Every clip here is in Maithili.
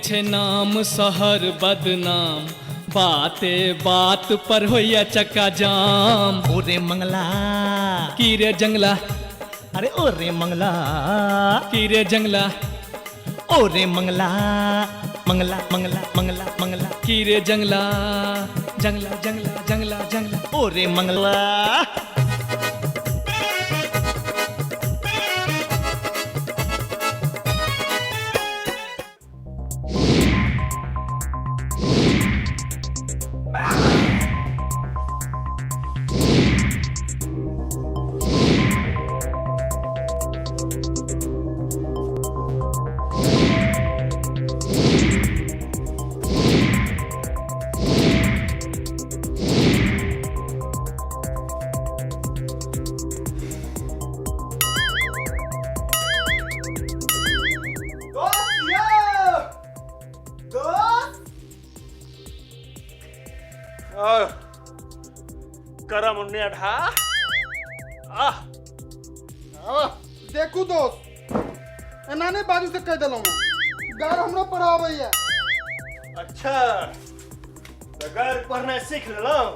छै नाम शहर बदनाम, बाते बात पर होइया चक्का जाम। ओ रे मंगला, की रे जंगला, अरे ओ रे मंगला, की रे जंगला, ओ रे मंगला, मंगला मंगला मंगला मंगला, की रे जंगला, जंगला जंगला जंगला जंगला, ओ रे मंगला। दोस्त यौ दोस्त करम उन्ने ढा आह आह, देखू दोस्त, एना नहि बाजू से कहि देलहुँ हँ। गार हमरो पर आबैया। अच्छा तऽ गारि पढ़नाइ सीख लेलहुँ?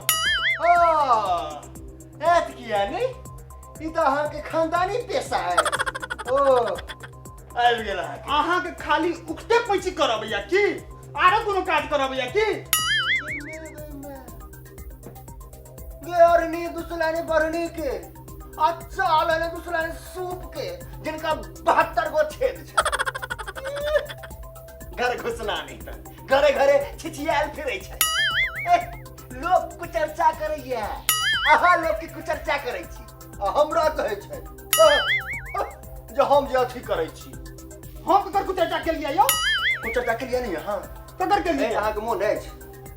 एत किया नहि, ई तऽ अहाँके खानदानी पेशा है। ओ आबि गेल अहाँके। अहाँके खाली उखटे पैची करबैया की आरो कोनो काज करबैया की? गे अरनी दुसलानी बरनी के अच्छा आलने दुसलानी सूप के जिनका 72 गो छेद छै, घर घुसना नहीं तऽ घरे घरे छिछियाल फिरै छै। ए, लोक कुचर्चा करैया, अहाँ लोक के कुचर्चा करै छी आ हमरा कहै छै जे हम जे अथी करै छी। हम ककर कुचर्चा केलियै यौ? कुचर्चा केलियै नहीं अहाँ? ककर केलियै? ए, अहाँके मोन अछि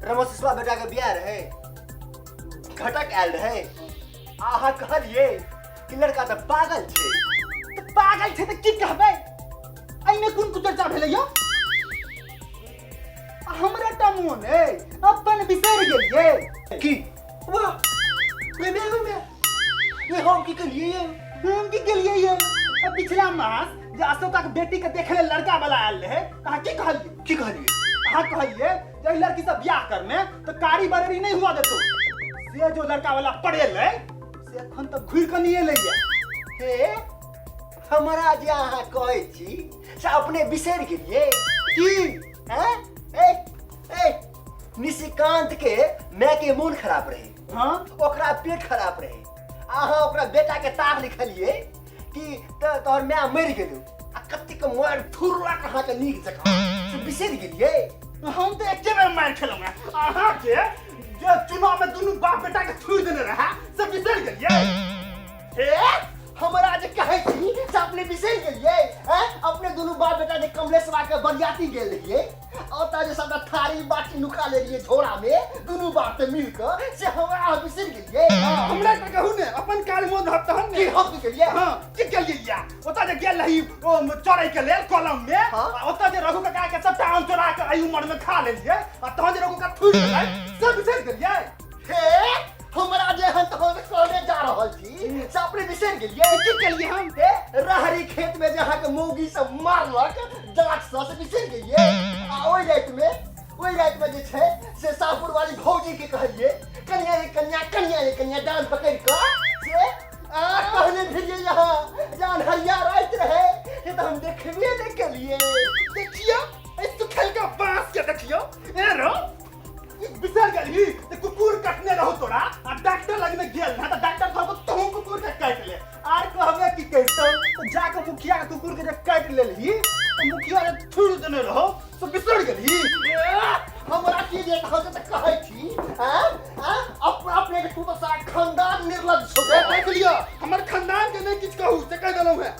रमेशवा बेटा के बियाह रहै, घटक आयल रहै, अहाँ कहलियै कि लड़का तऽ पागल छै। तऽ पागल छै तऽ की कहबै, एहिमे कोन कुचर्चा भेलै यौ? आ हमरा टा मोन अइ, अपन बिसरि गेलियै की? वाह वे मैं वे मैं वे हम की केलियै यौ? हम की केलियै यौ? आ पिछला मास जे अशोका के बेटी के देखे लेल लड़का वाला आयल रहै, अहाँ की कहलियै? की कहलियै? अहाँ कहलियै जे एहि लड़की से बियाह करमे तऽ कारी बरेरी नहि हुआ देतौ। से जो लड़का वाला पड़ेलै से एखन तक घुरि कऽ नहि एलैया। हे, हमरा जे अहाँ कहै छी से अपने बिसरि गेलियै की? हैं? ए ए निशिकांत के माय के मोन खराब रहे। हाँ? ओकरा पेट खराब रहे, अहाँ ओकरा बेटा के तार लिखलियै कि तोहर माय मरि गेलौ आ कतेक मारि थुरलक अहाँके नीक जकाँ, से बिसरि गेलियै? हम तऽ एके बेर मारि खेलहुँ हेँ अहाँके, जे चुनाव में दुनू बाप बेटा के थुरि देने रहे से बिसरि गेलियै? हे, हमरा जे कहै छी से अपने बिसरि गेलियै? हैं? अपने दुनू बाप बेटा जे कमलेशवा के बरियाती गेल रहियै, ओतऽ जे सबटा थारी बाटी नुका लेलियै झोरा में दुनू बाप से मिल कऽ, से हमरा अहाँ बिसरि गेलियै? हमरा तऽ कहू ने, अपन काज मोन रहत तहन ने। की हम की केलियै? हाँ, की केलियै या? ओतऽ जे गेल रही ओ चढ़ै के लेल कलम में, हाँ? आ ओतऽ जे रघु काका के सबटा आम चोरा के एहि उम्र में खा लेलियै आ तहन जे रघु काका थुरि गेलै से बिसरि गेलियै? हे, हमरा जे हन तहन कहने जा रहल छी से अपने बिसरि गेलियै? की केलियै हम? हे, रहरी खेत में जे अहाँके मौगी सब मारलक जाँच सँ, से बिसरि गेलियै? आ ओहि राति में जे छै से साहपुर वाली भौजी के कहलियै कनिया रे कनिया, कनिया रे कनिया, डाल पकड़ि कऽ से आ कहने भेलियै यहाँ जे अन्हरिया राति रहे से तऽ हम देखबे नहि केलियै। देखियौ एहि सुखेलका बाँस के देखियौ, ए रौ ई बिसरि गेलही जे कुकुर कटने रहौ तोरा आ डॉक्टर लग में गेल ना तऽ डॉक्टर कहलको तोहू कुकुर के काटि ले, आर कहबे की करितौ तऽ जाके मुखिया के कुकुर के जे काटि लेलही तऽ मुखिया के थुरि देने रहौ से बिसरि गेलही? ए, हमरा की जे तहन तऽ कहै छी, आँ? आँ? अपने के तू तऽ सारा खानदान निर्लज्ज छौ। ए, देख लिअ, हमर खानदान के नहि किछु कहू से कहि देलहुँ हेँ।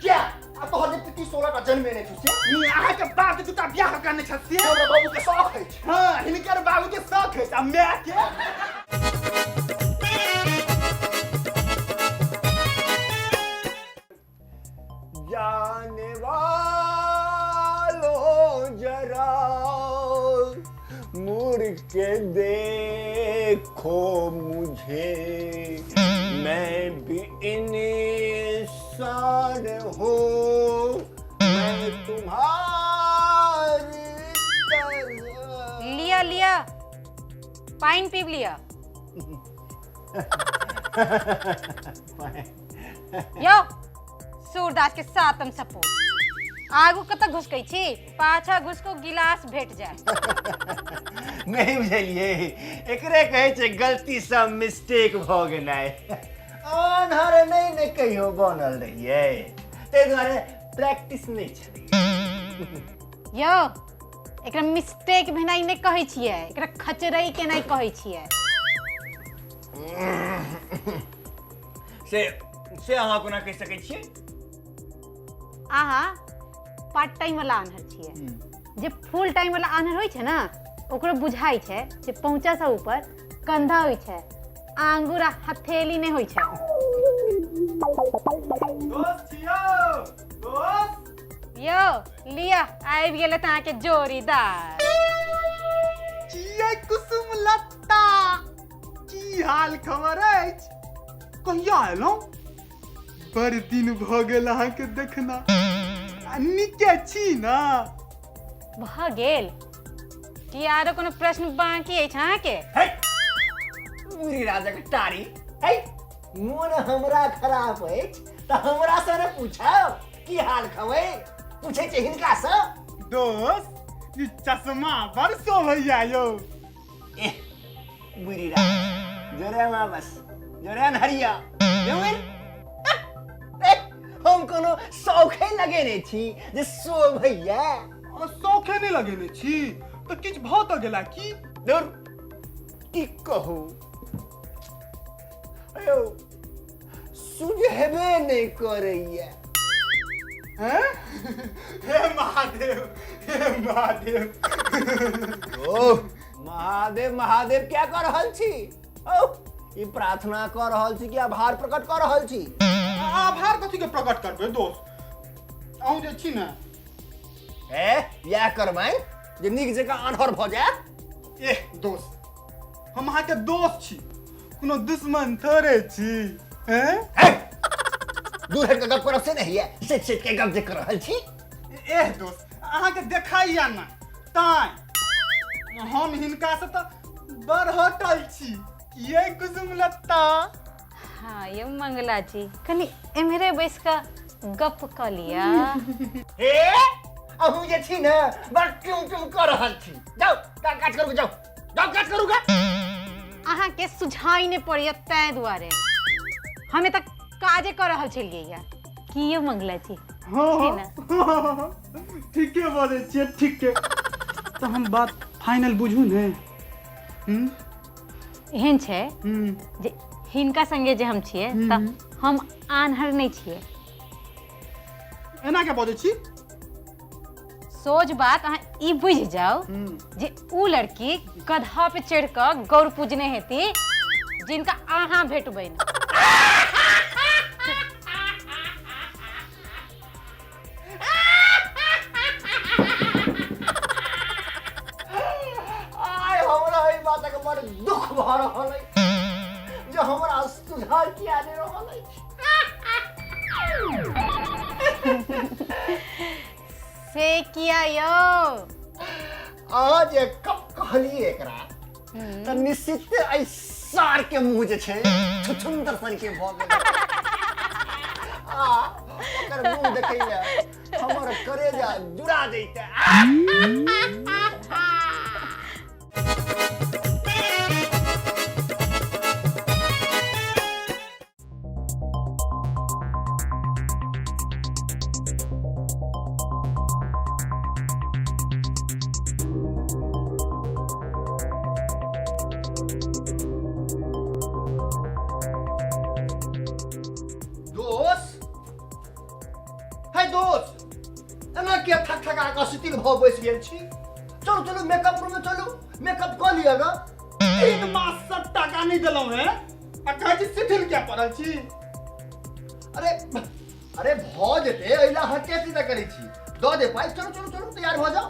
किया? आ तोहर जे पित्ती 16 टा जन्मे नहि छौ से? ई अहाँके बाप के दूटा बियाह करने छथि से? हमरा बाबू के शौक अछि। हाँ, हिनकर बाबू के शौक अछि आ माय के। जाने वालों जरा मुड़ के देखो मुझे, मैं भी इंसान हूँ, मैं तुम्हारी पानि पीब लिअ। यौ सूरदास के सातम सपूत, आगू कतऽ घुसकै छी, पाछा घुसको गिलास भेट जाए। नहि बुझलियै, एकरे कहै छै गलतीसँ मिस्टेक भऽ गेनाइ। आन्हर नहि ने कहियो बनल रहियै, ताहि दुआरे प्रैक्टिस नहि छलै। यौ एकरा मिस्टेक भेनाइ नहि कहै छियै, एकरा खचरै केनाइ कहै छियै। से से अहाँ कोना कहि सकै छियै? अहाँ पार्ट टाइम वाला आन्हर छियै, जे फुल टाइम वाला आन्हर होइ छै ने ओकरो बुझाइ छै जे पहुँचा से ऊपर कंधा होइ छै, आंगुर आ हथेली नहि होइ छै। दोस्त छियौ दोस्त। यौ लिअ आबि गेलै तऽ अहाँके जोड़ीदार। छियै कुसुम लत्ता, की हाल खबर अछि? कहिया एलहुँ? बड़ दिन भऽ गेल अहाँके देखना। आ नीके छी ने? भऽ गेल कि आरो कोनो प्रश्न बाकी अछि अहाँके? है बुढ़ी राजाक टारी है, मोन हमरा खराब अछि तऽ हमरा से ने पूछब की हाल खबै, पूछै छै हिनका से। दोस्त ई चश्मा बड़ शोभैया यौ। एह बुढ़ी राजा जोरे माँ बस जोरे अनहरिया जोरे। हम कोनो शौखे लगेने छी जे शोभैया? आ शौखे नहि लगेने छी तऽ किछु भऽ तऽ गेला की? दूर की कहू यौ, सुझेबे नहि करैया। हैं? हे महादेव, हे महादेव। ओह महादेव महादेव क्या कऽ रहल छी? औ ई प्रार्थना कऽ रहल छी कि आभार प्रकट कऽ रहल छी? आभार कथी के प्रकट करबै दोस्त, अहूँ जे छी ने। ए इएह करबै जे नीक जकाँ आन्हर भऽ जायत। एह दोस्त, हम अहाँके दोस्त छी, कोनो दुश्मन थोड़े छी। हैं? दूर हटि कऽ गप करब से नहि होइए, सटि सटि के गप जे कऽ रहल छी। एह दोस्त, अहाँके देखाइया ना ताई हम हिनका से तऽ बड़ हटल छी। किए कुसुम लत्ता? हाँ यौ मंगला जी, कनि एम्हरे बैस कऽ गप कऽ लिअ। हे अहूँ जे छी ने बड़ ट्यूम ट्यूम कऽ रहल छी। जाउ काज करू, जाउ जाउ काज करू गा। अहाँके सुझाइ नहि पड़ैया ताहि दुआरे हम एतऽ काजे कऽ रहल छलियै या। की यौ मंगला जी? हाँ छै ने? ठीके बजै छियै, ठीके। तऽ हम बात फाइनल बुझू ने? हम्म? एहन छै हम्म। जे हिनका संगे जे हम छियै तऽ हम आन्हर नहि छियै। एना के बजै छी? सोझ बात अहाँ ई बुझि जाउ जे उ लड़की गधा पे चढ़ि कऽ गौर पूजने हेती जिनका अहाँ भेटबै ने। आइ हमरा एहि बातक बड़ दुख भऽ रहल अछि जे हमरा सुझाव किया नहि रहल अछि। से किया यौ? अहाँ जे कप कहलियै एकरा तऽ निश्चित एहि सार के मुंह जे छै छुछुंदर सन के भऽ गेल आ ओकर मुंह देखैले हमर करेजा जुड़ा जैते। दोस्त है दोस्त, एना किया थक थका कऽ शिथिल भऽ बैस गेल छी? चलू चलू मेकअप रूम में चलू, मेकअप कऽ लिअ ग। 3 मास से टाका नहीं देलहुँ हैं आ कहै छी शिथिल किया पड़ल छी? अरे अरे भऽ जेतै, एहि लए अहाँ किया चिंता करै छी? दऽ दे पाइ, चलू चलू चलू तैयार भऽ जाउ।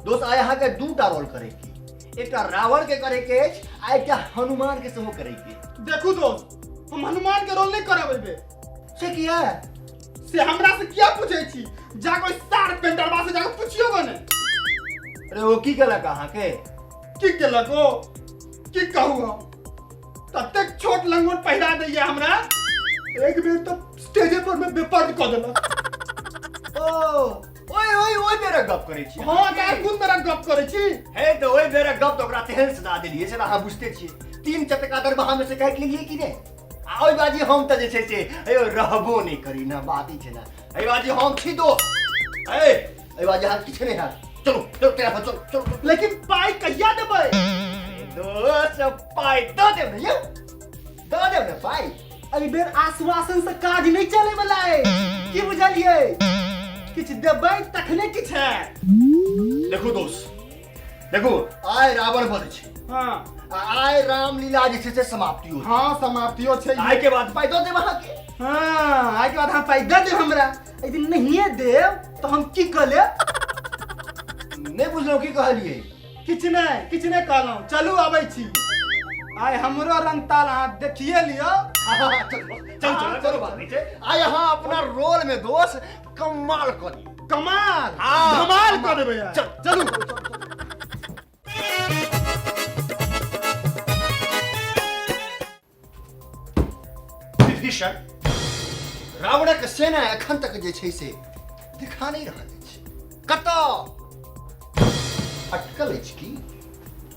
दोस्त आइ अहाँके दूटा रोल करैके, एकटा रावण के करैके अछि आ एकटा हनुमान के सेहो करैके। देखू दोस्त, हम हनुमान के रोल नहीं करब एहि बेर। से किया? से हमरा से किया पूछै छी? जाके ओहि सार पेंटरबा से जाके पुछियो गने। अरे ओ की केलक अहाँके? की केलक ओ? की कहू हम, ततेक छोट लंगोट पहिरा दैया हमरा, एक बेर तो स्टेजे पर में बेपर्द कऽ देलक। ओ ओए ओए ओए बेरा गप करै छी? हँ, तऽ आर कोन तरह गप करै छी? हे, तऽ ओहि बेरा गप तऽ ओकरा तेहन सजा देलियै से अहाँ बुझते छियै। 3 चटका दरमाहा में से काटि लेलियै कि नहि? आ ओहि बाजी हम तऽ जे छै से अयो रहबो नहि करी ना, बात ई छै ना। एहि बाजी हम छी दोस्त। ए, एहि बाजी अहाँ किछु नहि हैत। चलू चलू, तैयार चलू चलू। लेकिन पाइ कहिया देबै? दोस्त, पाइ दऽ देब ने यौ, दऽ देब ने पाइ। एहि बेर आश्वासन से काज नहि चले वाला है, की बुझलियै? किछु देबै तखने किछु हैत। देखू दोस्त, देखू, आइ रावण बध छै। हाँ। आ आइ रामलीला जे छै से समाप्ति हो। हाँ, समाप्तियो छै। आइ के बाद पाइ दऽ देब अहाँके। हाँ, आइ के बाद अहाँ पाइ दऽ देब हमरा। यदि नहिए देब तऽ हम की कऽ लेब? नहि बुझलहुँ की कहलियै। किछु नहि, किछु नहि कहलहुँ। चलू अबै छी। आइ हमरो रंग ताल अहाँ देखिए लियौ। चल चल चल, बात नहि छै। आइ अहाँ अपना रोल में दोस्त कमाल कऽ दियौ। कमाल? हाँ। धमाल कऽ देबै आइ। चल। चलू। विभीषण, रावणक सेना एखन तक जे छै से देखा नहि रहल अछि, कतऽ अटकल अछि की?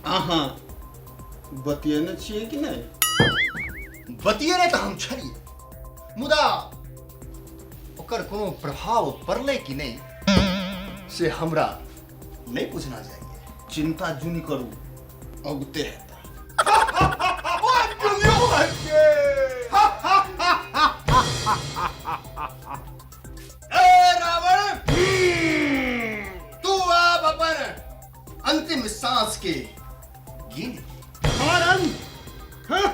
अहाँ बतियेने छियै कि नहि? बतियेने तऽ हम छलियै, मुदा ओकर कोनो प्रभाव पड़लै कि नहि से हमरा नहि बुझना जाइए। चिंता जुनि करू, अगते हेता। ए रावण, तू आब अपन अंतिम सांस के गिन। हमार अंत? हाँ,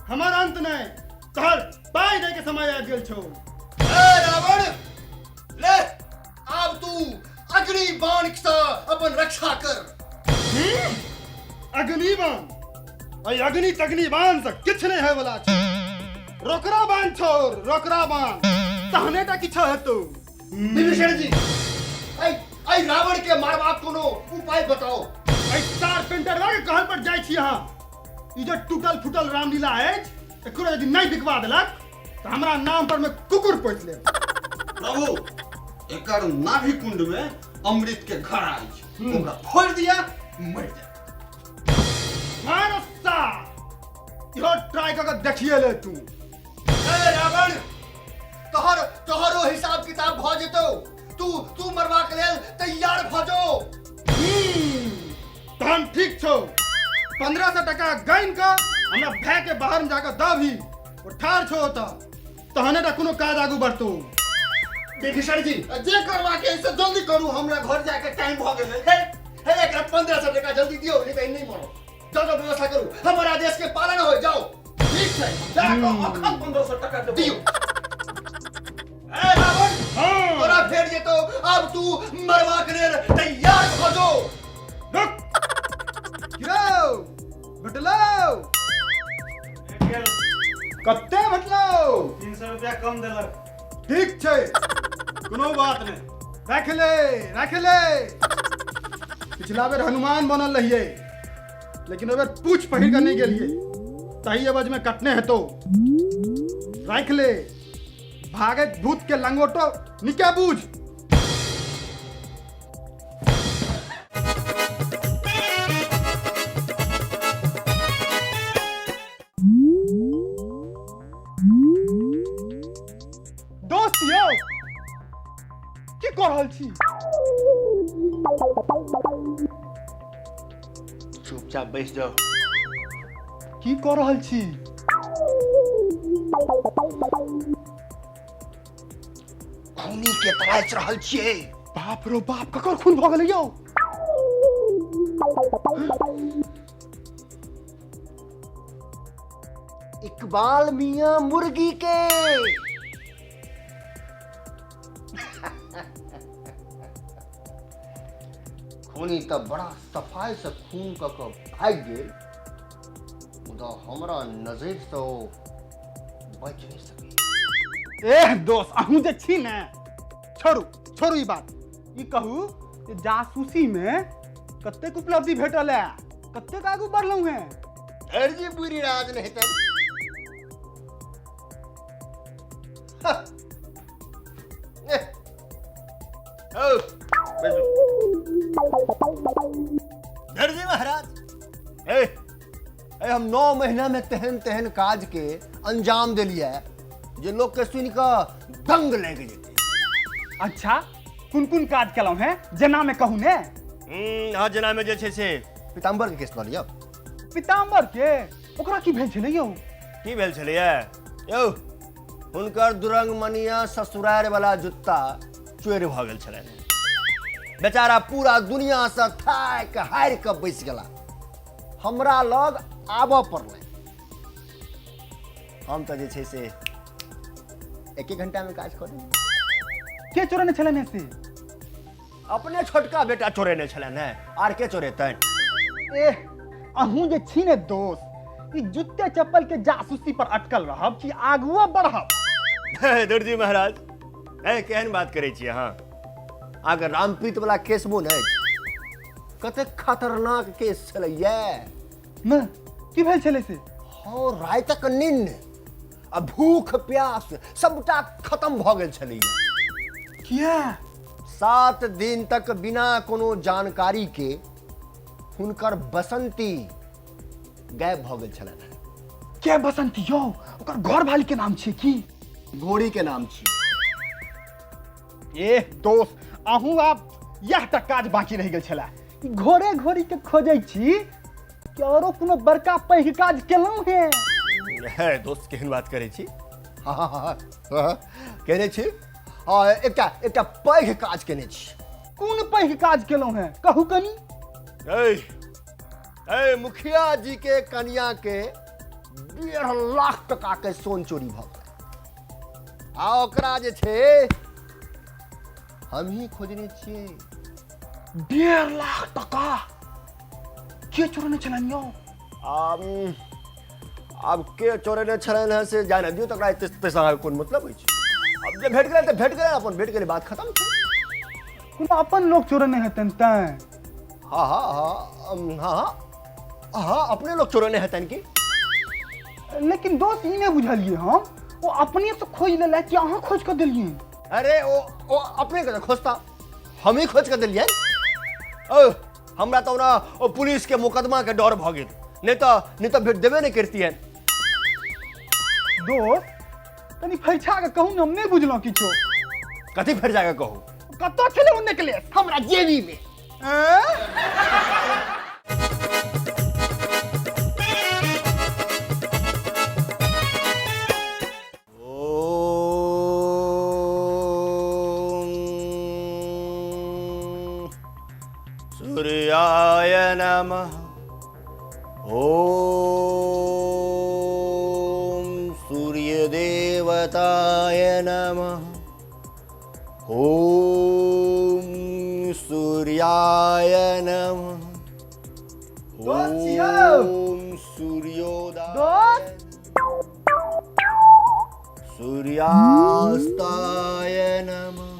हमार अंत नहीं, तोहर पाई दे के समय आबि गेल छौ। ए रावण, ले आब तू अग्नि बाण से अपन रक्षा कर। अग्नि बाण? अय अग्नि तग्नि बाण से किछु नहीं है वाला छै। रोकरा बाण छोड़, रोकरा बाण तहने टा किछु हेतौ। विभीषण जी, ऐ ऐ रावण के मारबाक कोनो उपाय बताओ। ऐ कारपेंटरवा के कहल पर जाइ छी अहाँ। ई जे टूटल फूटल रामलीला अछि, एकरो यदि नहीं बिकवा देलक तऽ हमरा नाम पर में कुकुर पोसि लेब। प्रभु, एकर नाभि कुंड में अमृत के घड़ा अछि, ओकरा फोड़ि दिया, मरि जायत। मानसा, इहो ट्राई कऽ के देखिए ले तू। ए रावण, तोहर तोहरो हिसाब किताब भऽ जेतौ। तू तू मरबाक लेल तैयार भऽ जो। तहन ठीक छौ, 1500 टका गानि कऽ हमरा भाय के बाहर में जाकऽ दबही, ओ ठाढ़ छौ ओतऽ, तहने टा कोनो काज आगू बढ़तौ। विभीषण जी, जे करबाक अछि से जल्दी करू, हमरा घर जाके टाइम भऽ गेलै। हे हे, एकरा 1500 टका जल्दी दियौ, नहीं तऽ ई नहि मरत। जाओ जाओ, व्यवस्था करू, हमर आदेश के पालन हो। जाओ। ठीक छै, जा कऽ अखन 1500 टका देबौ। दियौ। ए रावण, तोरा फेर जेतौ, आब तू मरबाक लेल तैयार भऽ जो। रुक गिरो, भेटलौ? कते भेटलौ? 300 रुपया कम देलक। ठीक छै, कोनो बात नहि, राख ले राख ले। पिछला बेर हनुमान बनल रहियै, लेकिन ओहि बेर पूछ पहिर कऽ नहि गेलियै, ताहि एवज में कटने हेतौ। राख ले, भागैत भूत के लंगोटो निके बूझ। दोस्त यौ, की कऽ रहल छी? चुपचाप बैस जाओ। की कऽ रहल छी? खूनी के तलाश रहल छियै। बाप रो बाप, ककर खून भऽ गेलै यौ? इकबाल मियाँ मुर्गी के। खूनी तऽ बड़ा सफाई से खून कऽ कऽ भागि गेल, मुदा हमरा नजरि से ओ बचि नहि सकै। एह दोस्त, अहूँ जे छी ने, छोड़ू छोड़ू ई बात। ई कहू जे जासूसी में कतेक उपलब्धि भेटल है, कतेक आगू बढ़लहुँ हैं? धैर्य बुरी राज नहीं तर। धैर्य महाराज, ए, ए, हम 9 महीना में तेहन तेहन काज के अंजाम दिलिए जे लोग के सुन के दंग लागि जेतै। अच्छा, कुन कुन काज केलहुँ हैं जेना में कहू ने? हाँ, जेना में जे छै से पीताम्बर के केस लऽ लिअ। पीताम्बर के ओकरा की भेल छलै यौ? की भेल छलैया यौ? हुनकर दुरंग मनिया ससुरार वाला जुत्ता चोरि भऽ गेल छलनि। बेचारा पूरा दुनिया से थाकि हारि कऽ बैस गेला, हमरा लग आबऽ पड़लै। हम तऽ जे छै से 1 घंटा में काज कऽ देलियै। के चोरेने छलनि से? अपने छोटका बेटा चोरेने छलनि हेँ, आर के चोरेतनि? एह, अहूँ जे छी ने दोस्त, ई जुत्ते चप्पल के जासूसी पर अटकल रहब कि आगुओ बढ़ब? दुर्जी महाराज, ए केहन बात करै छी अहाँ? अहाँके रामप्रीत वाला केस मोन अछि? कतेक खतरनाक केस छलैया। ने की भेल छलै से? हँ, रातिक निन्न आ भूख प्यास सबटा खत्म भऽ गेल छलैया। किया? 7 दिन तक बिना कोनो जानकारी के हुनकर बसंती गायब भऽ गेल छलनि। के बसंती यौ? ओकर घर वाली के नाम छै की? घोड़ी के नाम छी। एह दोस्त, अहूँ आब यह टा काज बाकी रहि गेल छलै। घोड़े घोड़ी के खोजै छी कि औरो कोनो बड़का पैघ काज केलहुँ हेँ? हे दोस्त, केहन बात करै छी? हाँ, हाँ, हाँ, हाँ, केने छी। हाँ, एकटा एकटा पैघ काज केने छी। कोन पैघ काज केलहुँ हेँ कहू कनी? ए, ए, मुखिया जी के कनिया के 1.5 लाख टका के सोन चोरी भऽ गेल आ ओकरा जे छै हम ही खोजने छियै। 1.5 लाख टका के चोरने छलनि यौ? आब के चोरेने छलनि हेँ से जाने दियौ, तकरा एते पैसा अहाँके कोन मतलब अछि? आब जे भेट गेलै तऽ भेट गेलै, अपन भेट गेलै, बात खत्म छै। कोनो अपन लोक चोरेने हेतनि तैं? हाँ, हाँ, हाँ, हाँ, हाँ, हाँ, अपने लोग चोरेने हेतनि की। लेकिन दोस्त, ई नहि बुझलियै हम, ओ अपने से खोजि लेलथि कि अहाँ खोजि कऽ देलियै? अरे ओ अपने के खोजता, हम ही खोज कऽ देलियै। ओ हमरा तऽ ओना ओ पुलिस के मुकदमा के डर भऽ गेल, नहि तऽ भेट देबे नहि करतियनि। दोस्त, कनि फरिछा कऽ कहू ने, हम नहि बुझलहुँ किछो। कथी फरिछा कऽ कहू? कतऽ छलै ओ नेकलेस? हमरा जेबी में। सूर्याय नमः। ॐ सूर्यदेवताय नमः। ॐ सूर्याय नमः। ॐ सूर्योदय सूर्यास्ताय नमः।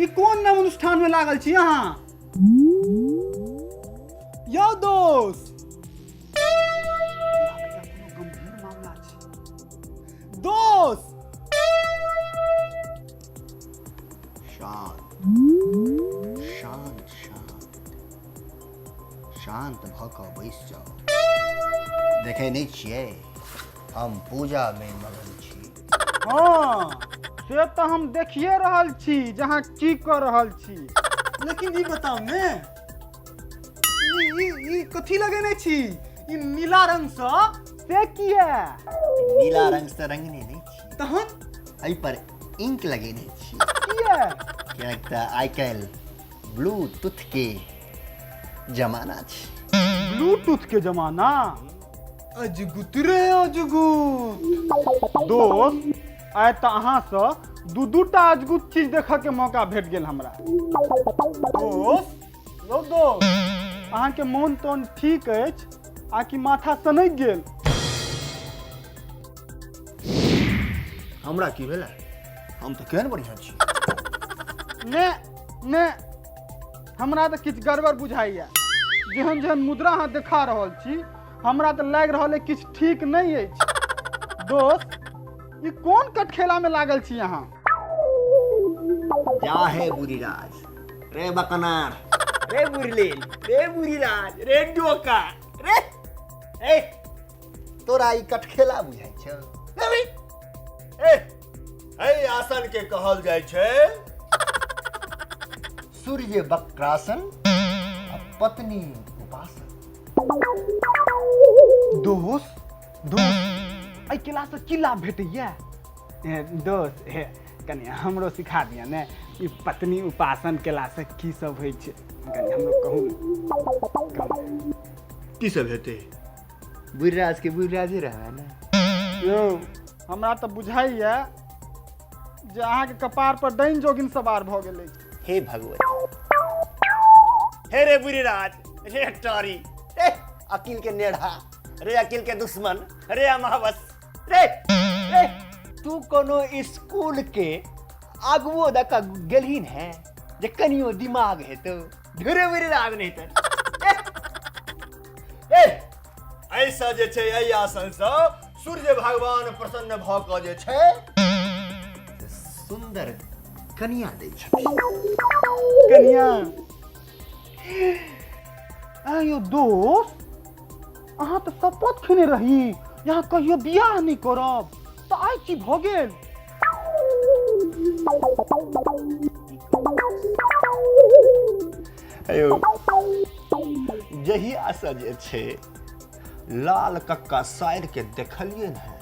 ई कोन नव अनुष्ठान में लागल छी अहाँ यौ दोस्त? गंभीर मामला छै दोस्त। शांत शांत शांत शांत भऽ कऽ बैस जाउ। देखै नहि छियै, हम पूजा में मगन छी। हाँ, से तऽ हम देखिए रहल छी जहाँ की कऽ रहल छी। लेकिन ई बताउ ने, ई कथी लगेने छी ई नीला रंग सँ, से किया? नीला रंग से रंगने नहीं छी। तहन? एहि पर इंक लगेने छी। किया? किएक तऽ आइ काल्हि ब्लूटूथ के जमाना छै। ब्लूटूथ के जमाना? अजगुत रे अजगुत। दोस्त, आइ तऽ अहाँसँ दू दूटा अजगुत चीज देखऽ के मौका भेट गेल हमरा। दोस्त, यौ दोस्त, अहाँके मोन तोन ठीक अछि आ कि माथा सनकि गेल? हमरा की भेलै? हम तऽ केहन बढ़िआँ छी। ने ने, हमरा तऽ किछु गड़बड़ बुझाइया। जेहन जेहन मुद्रा अहाँ देखा रहल छी, हमरा तऽ लागि रहल अइ किछु ठीक नहि अछि। दोस्त, ई कोन कटखेला में लागल छी अहाँ? जा हे बुरीराज, रे बकनार, रे बुरलेल, रे बुरीराज, रे डोका, रे ए तोरा ई कटखेला बुझाइ छौ? रे ए एहि आसन के कहल जाइ छै सूर्य वक्रासन आ पत्नी उपासन। दोस्त, दोस्त, एहि केलासँ की लाभ भेटैया? दोस्त, हे कनि हमरो सिखा दिअ ने, ई पत्नी उपासन केलासँ की सब होइ छै, कनि हमरो कहू ने। की सब हेतै? बुढ़राज के बुढ़राजे रहबै ने। यौ, हमरा तऽ बुझाइया जे अहाँके कपार पर डाइन जोगिन सवार भऽ गेल अछि। हे भगवती, हे रे बुढ़राज, रे टारी, रे अकील के नेढ़ा, रे अकील के दुश्मन, रे अमावस, रे रे तू कोनो स्कूल के आगुओ दऽ कऽ गेलहिन है जे कनियो दिमाग हेतौ? ढेरे बुढ़राज नहीं तऽ ए ऐसा जे छै एहि आसनसँ सूर्य भगवान प्रसन्न भऽ कऽ जे छै सुन्दर कनिया दै छथिन। कनिया? आयो दोस्त, अहाँ तऽ शपथ खेने रही यहाँ कहियो बियाह नहि करब, तऽ आइ की भऽ गेल? अयो, जहियासँ जे छै लाल कक्का साइर के देखलियै ने,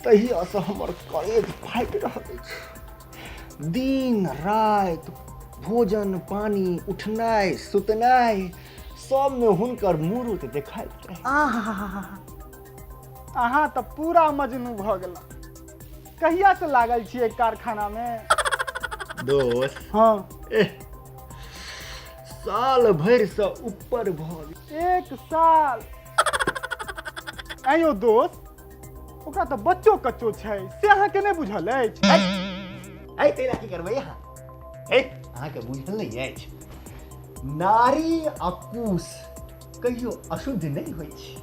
तहियासँ हमर करेज फाटि रहल अछि। दिन राति भोजन पानी, उठनाइ सुतनाइ, सबमे हुनकर मुरुत देखाइत रहै। अहाँ तऽ पूरा मजनू भऽ गेलहुँ। कहियासँ लागल छियै कारखानामे? दोस्त। हँ। एह, साल भरिसँ ऊपर भऽ गेल। एक साल? आँय यौ दोस्त, ओकरा तऽ बच्चो कच्चो छै, से अहाँके नहि बुझल अछि? ऐ तैला की करबै अहाँ? हे, अहाँके बुझल नहि अछि, नारी आ कुश कहियो अशुद्ध नहि होइ छै।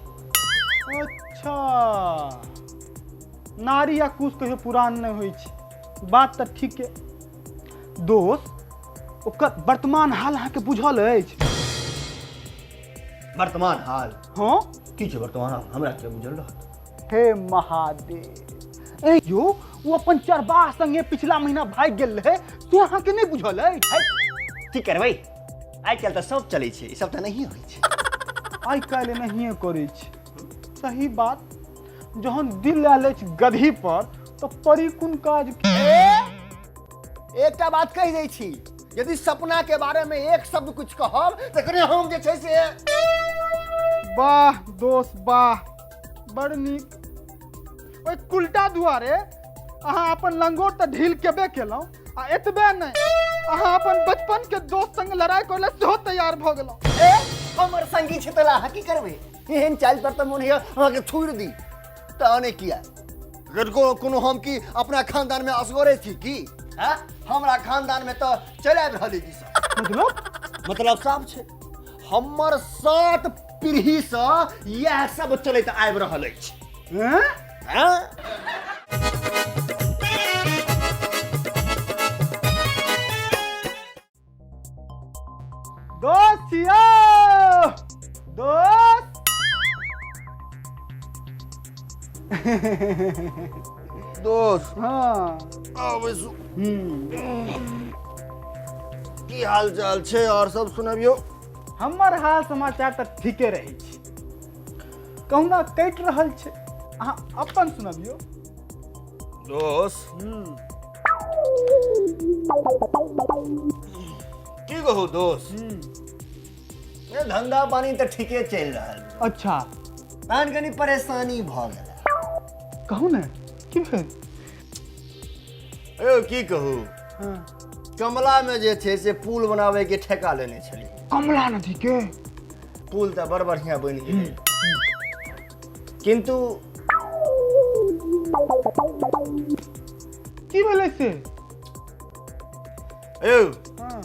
अच्छा, नारी आ कुश कहियो पुरान नहि होइ छै, बात तऽ ठीके। दोस्त, ओकर वर्तमान हाल अहाँके बुझल अछि? वर्तमान हाल? हँ। की छै वर्तमान हाल? हमरा के बुझल रहत? हे महादेव, ए यौ, ओ अपन चरबाह संगे पिछला महीना भागि गेल रहै, से अहाँके नहि बुझल अछि? की करबै, आइ काल्हि तऽ सब चलै छै, ई सब तऽ नहिए होइ छै। आइ काल्हि एनाहिए करै छै। सही बात, जहन दिल आयल अछि गधी पर तऽ परी कोन काज। एकटा बात कहि दै छी, यदि सपना के बारे में एक शब्द कुछ कहब तऽ कनि हम जे छै से। वाह दोस्त वाह, बड़ नीक। ओहि कुलटा दुआरे अहाँ अपन लंगोट तऽ ढील केबे केलहुँ, आ एतबे नहि, अहाँ अपन बचपन के दोस्त संग लड़ाई करे सेहो तैयार भऽ गेलहुँ। ए, हमर संगी छै तऽ अहाँ की करबै? एहन चालि पर तऽ मोन होइए अहाँके थूरि दी। तऽ नहि किया, अगर कोनो हम की अपना खानदान में असगरे छी की? हाँ, हमरा खानदान में तऽ चलि आबि रहल अछि ई सब। मतलब? मतलब साफ छै, हमर 7 पीढ़ीसँ इएह सब चलैत आबि रहल अछि। हैं? हाँ? दोस्त छियौ दोस्त। दोस्त। हाँ। आउ बैसू। की हाल चाल छै और सब सुनबियौ? हमर हाल समाचार तऽ ठीके रहै छै, कहुना कटि रहल छै। अहाँ अपन सुनबियौ। दोस्त, की कहू दोस्त, ये धंधा पानी तऽ ठीके चलि रहल। अच्छा। तहन कनि परेशानी भऽ गेल। कहू ने, की भेल? यौ की कहू, हाँ। कमला में जे छै से पुल बनावे के ठेका लेने छलियै। कमला नदी के पुल तऽ बड़ बढ़िया बनि गेलै, किंतु की भेलै से? यौ, हाँ।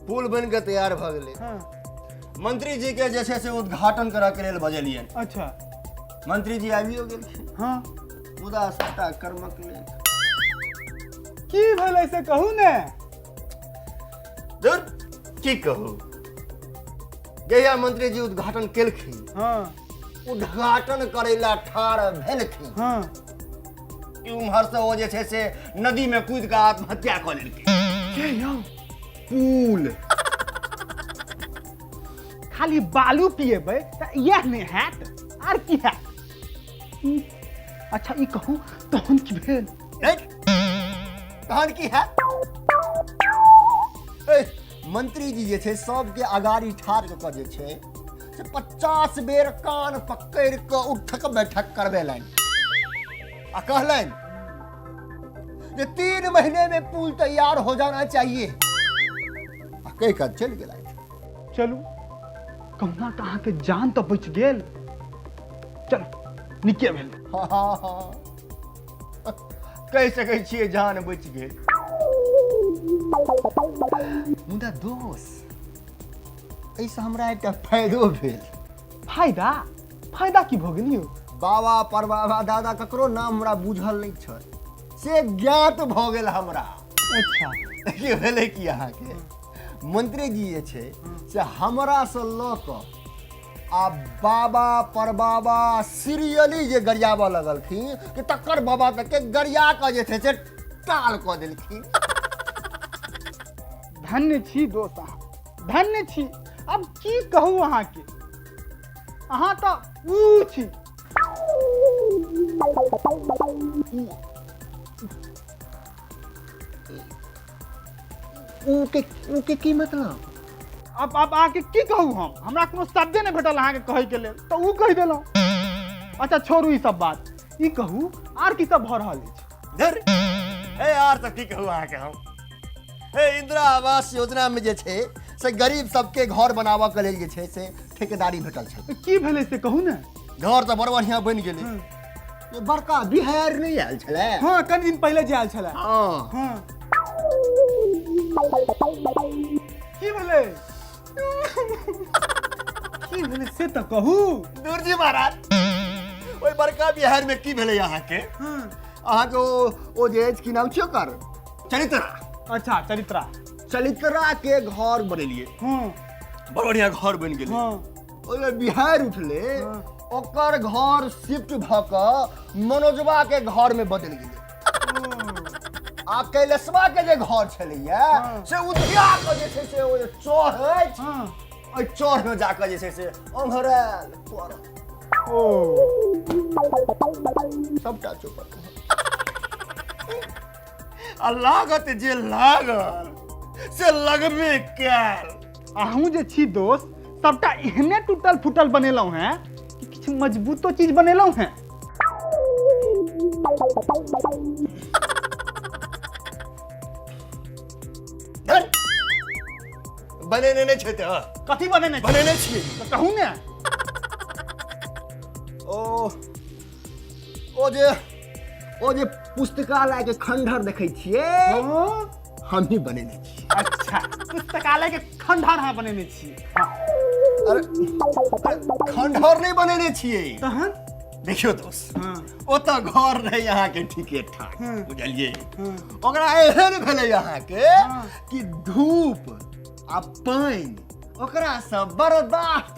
पुल बनि कऽ तैयार भऽ गेलै। हाँ। मंत्री जी के जे छै से उद्घाटन करऽ के लेल बजेलियनि। अच्छा। मंत्री जी आबियो गेलखिन। हाँ। मुदा सबटा कर्मक लेख। की भेलै से कहू ने। दूर की कहू, जहिया मंत्री जी उद्घाटन केलखिन, हाँ, उद्घाटन करै ला ठाढ़ भेलखिन, हाँ, कि उम्हर से ओ जे छै से नदी में कूद के आत्महत्या कऽ लेलकै। के यौ? पुल। खाली बालू पिएबै तऽ इएह नहि हैत, आर की हैत? अच्छा ई कहू तहन की भेल? तहन की हैत? ए, मंत्री जी जे छै सबके अगाड़ी ठाढ़ कऽ कऽ जे छै से 50 बेर कान पकड़ि कऽ उठक बैठक करबेलनि आ कहलनि जे 3 महीने में पुल तैयार हो जाना चाहिए, आ कहि कऽ चलि गेलथि। चलू कहुना तऽ अहाँके जान तऽ बचि गेल, चलू नीके भेल। हाँ हाँ, कहि सकै छियै जान बचि गेल, मुदा दोस एहिसँ हमरा एकटा फायदो भेल। फायदा? फायदा की भऽ गेल यौ? बाबा परबाबा दादा ककरो नाम हमरा बुझल नहि छल, से ज्ञात भऽ गेल हमरा। अच्छा। की भेलै कि अहाँके मंत्री जी जे छै से हमरासँ लऽ कऽ आ बाबा परबाबा सीरियली जे गरियाबऽ लगलखिन कि तकर बाबा तकके गरिया कऽ जे छै से टाल कऽ देलखिन। धन्य छी दोस्त अहाँ, धन्य छी। अब की कहू अहाँके, अहाँ तऽ ऊ छी। ऊ के की मतलब? अब अहाँके की कहू हम, हमरा कोनो शब्दे नहि भेटल अहाँके कहैके लेल तऽ ऊ कहि देलहुँ। अच्छा छोड़ू ई सब बात, ई कहू आर की सब भऽ रहल अछि? धर ए आर सब की कहू अहाँके हम। हे इंदिरा आवास योजना में जे छै से गरीब सबके घर बनाबऽ के लेल जे छै से ठेकेदारी भेटल छल। की भेलै से कहू ने। घर तऽ बड़ बढ़िआँ बनि गेलै, बड़का बिहार नहि आयल छलै। हाँ, कनि दिन पहिले जे आयल छलै। हाँ। हाँ। की भेलै? की भेलै से तऽ कहू। दुर्जी महाराज, ओहि बड़का बिहार में की भेलै अहाँके? अहाँके ओ जे अछि की नाम छियै ओकर? चरित्रा। अच्छा चरित्रा। चरित्रा के घर बनेलियै। हाँ। बड़ बढ़िआँ घर बनि गेलै। हाँ। ओहिमे बिहार उठलै, ओकर घर शिफ्ट भऽ कऽ मनोजवा के घर में बदलि गेलै। आ कैलसवा के जे घर छलैया से उधिया कऽ जे छै से ओ जे चढ़ अछि, ओहि चढ़ में जाकऽ जे छै से ओंघरायल पड़ल। ओ सबटा चौपट। आ लागत जे लागल से लगबे कयल। अहूँ जे छी दोस्त सबटा एहने टूटल फूटल बनेलहुँ हैं कि किछु मजबूतो चीज बनेलहुँ हैं? बनेने नहि छै तऽ कथी बनेने? बनेने छियै तऽ कहू ने। ओ जे पुस्तकालय के खंडहर देखै छियै, हमही बनेने छियै। अच्छा, पुस्तकालय के खंडहर अहाँ बनेने छियै? अरे खंडहर नहि बनेने छियै। तहन? देखियौ दोस्त, ओतऽ घर रहै अहाँके ठीके ठाक, बुझलियै? ओकरा एहन भेलै अहाँके कि धूप आ पानि ओकरासँ बर्दाश्त